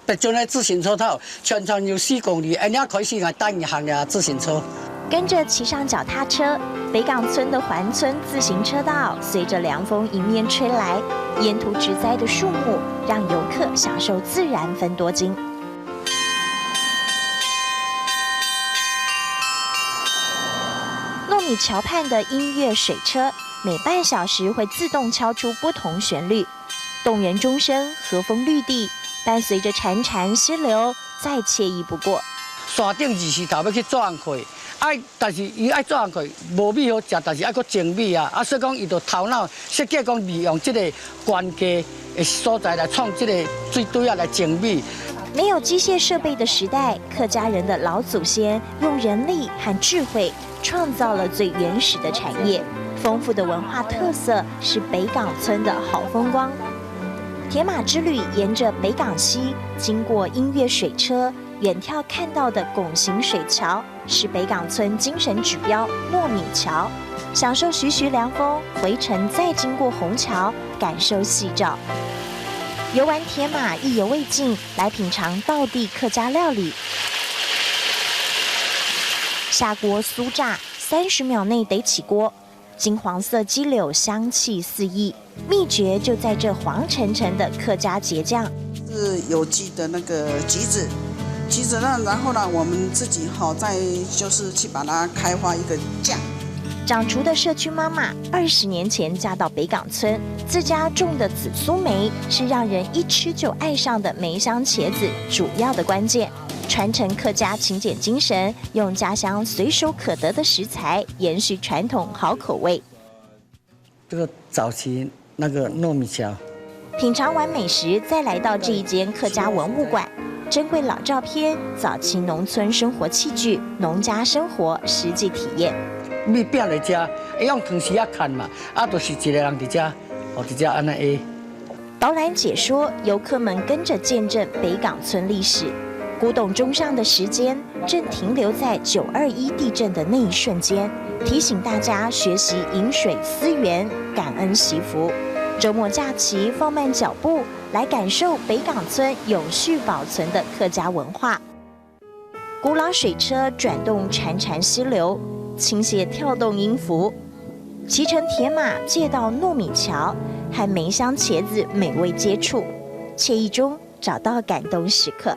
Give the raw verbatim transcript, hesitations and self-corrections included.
北村个自行車道全長有四公里，恁樣開始來帶你行个自行車。跟着騎上脚踏车，北港村的環村自行车道隨着凉风迎面吹来，沿途植栽的树木让游客享受自然芬多精。糯米桥畔的音乐水车，每半小时会自动敲出不同旋律，动人钟声，和风绿地，伴随着潺潺溪流，再惬意不过。山顶日时头要去做工課，啊，但是伊愛做工課，无米好食，但是愛个种米啊，啊，所以讲伊就头脑设计讲利用这个关系的所在来创这个水堆啊来种米。没有机械设备的时代，客家人的老祖先用人力和智慧创造了最原始的产业，丰富的文化特色是北港村的好风光。铁马之旅沿着北港溪，经过音乐水车，远眺看到的拱形水桥是北港村精神指标糯米桥。享受徐徐凉风，回程再经过虹桥，感受夕照。游玩铁马意犹未尽，来品尝道地客家料理。下锅酥炸，三十秒内得起锅，金黄色鸡柳香气四溢，秘诀就在这黄澄澄的客家桔酱。是有机的那个橘子，橘子呢，然后呢，我们自己哈、再就是去把它开发一个酱。掌厨的社区妈妈二十年前嫁到北港村，自家种的紫苏梅是让人一吃就爱上的梅香茄子主要的关键。传承客家勤俭精神，用家乡随手可得的食材延续传统好口味。这个早期那个糯米桥，品尝完美食，再来到这一间客家文物馆，珍贵老照片、早期农村生活器具、农家生活实际体验。米饼来食，用汤匙仔看嘛，啊，就是一个人佇遮，哦，佇遮安尼个。导览解说，游客们跟着见证北港村历史。古董钟上的时间正停留在九二一地震的那一瞬间，提醒大家学习饮水思源，感恩惜福。周末假期放慢脚步，来感受北港村永续保存的客家文化。古老水车转动潺潺溪流，倾斜跳动音符。骑乘铁马借道糯米桥，和梅香茄子美味接触，惬意中找到感动时刻。